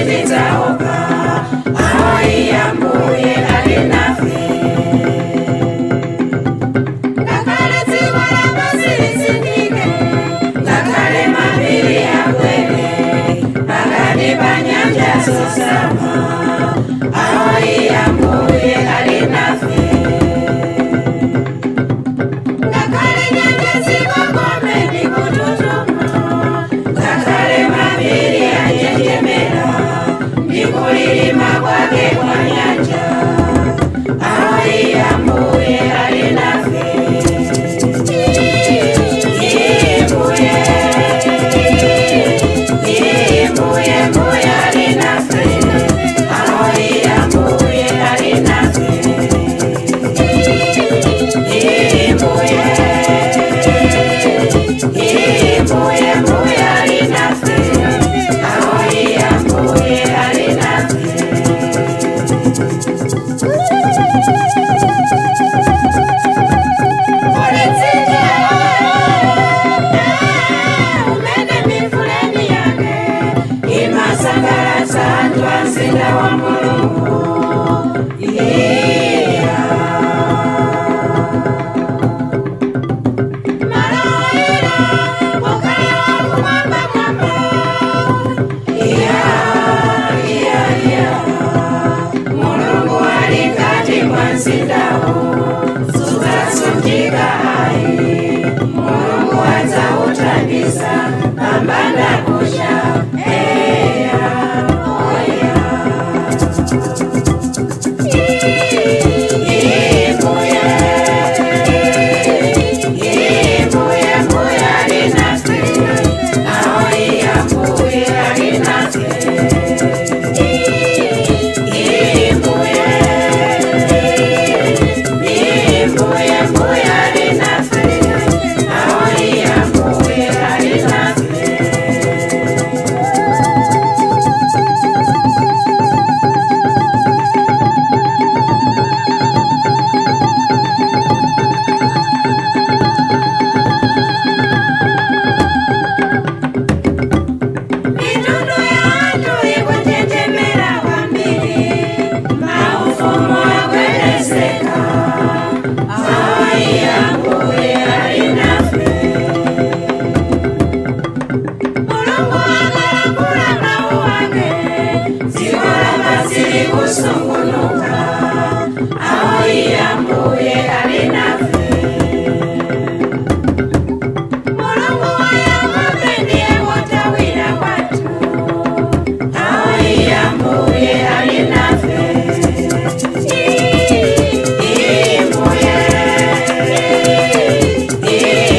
Sitidzaopa, ayi, Ambuye ali nafe. Ngakhale dziko lapansi lisinthike, ngakhale mapiri agwere, pakati pa nyanja zozama, ayi, Ambuye ali nafe. Ngakhale nyanja zikokome ndi kututuma, ngakhale mapiri anjenjemera ndi kulilima kwake kwa nyanja, ayi, Ambuye ali nafe. Imbuye, Imbuye, Mbuye ali nafe. Ayi, Ambuye ali nafe. Imbuye, Imbuye, Mbuye ali nafe. Ayi, Ambuye ali nafe. Ulitsinje umene mifuleni yake imasangalatsa anthu a mzinda wa Mulungu. Yeah. Malo oyera okhala wakumwambamwamba. Yeah. Mulungu ali mkati mwa mzindawo, sudzasunthika ayi. Mulungu adzauthandiza pambandakucha. Eya, oya. Imbuye, Imbuye, Mbuye ali nafe. Ayi, Ambuye ali nafe. Imbuye, Imbuye, Mbuye ali nafe. Ayi, Ambuye ali nafe. Mitundu ya anthu ikunjenjemera kwambiri, maufumu agwedezeka. Ayi, Ambuye ali nafe. Mulungu akalankhula mawu ake, dziko lapansi likusungunuka. Ayi, Ambuye ali nafe. Mulungu wa Yakobo ndiye kothawira kwathu. Ayi, Ambuye ali nafe. Imbuye,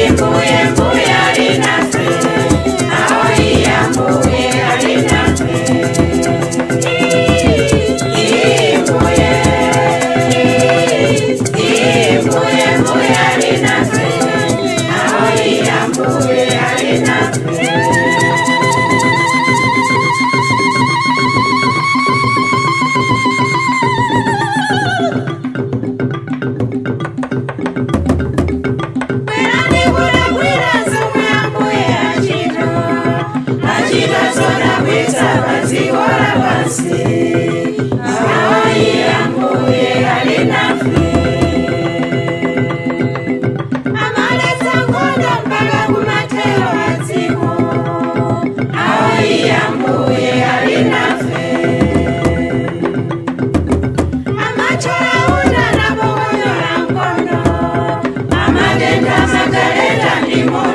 Imbuye, Mbuye ali nafe. Ayi, Ambuye ali nafe. Imbuye, Imbuye, Mbuye ali nafe. Ayi, Ambuye ali nafe. Bwerani kudagwira zomwe Ambuye achita, achita zodabwitsa pa dziko lapansi. Ayi, Ambuye ali nafe. Amaletsa nkhondo mpaka kumathero a dziko. Ayi, Ambuye ali nafe. Amathyola uta napokonyola mkondo, amatentha magaleta ndi moto.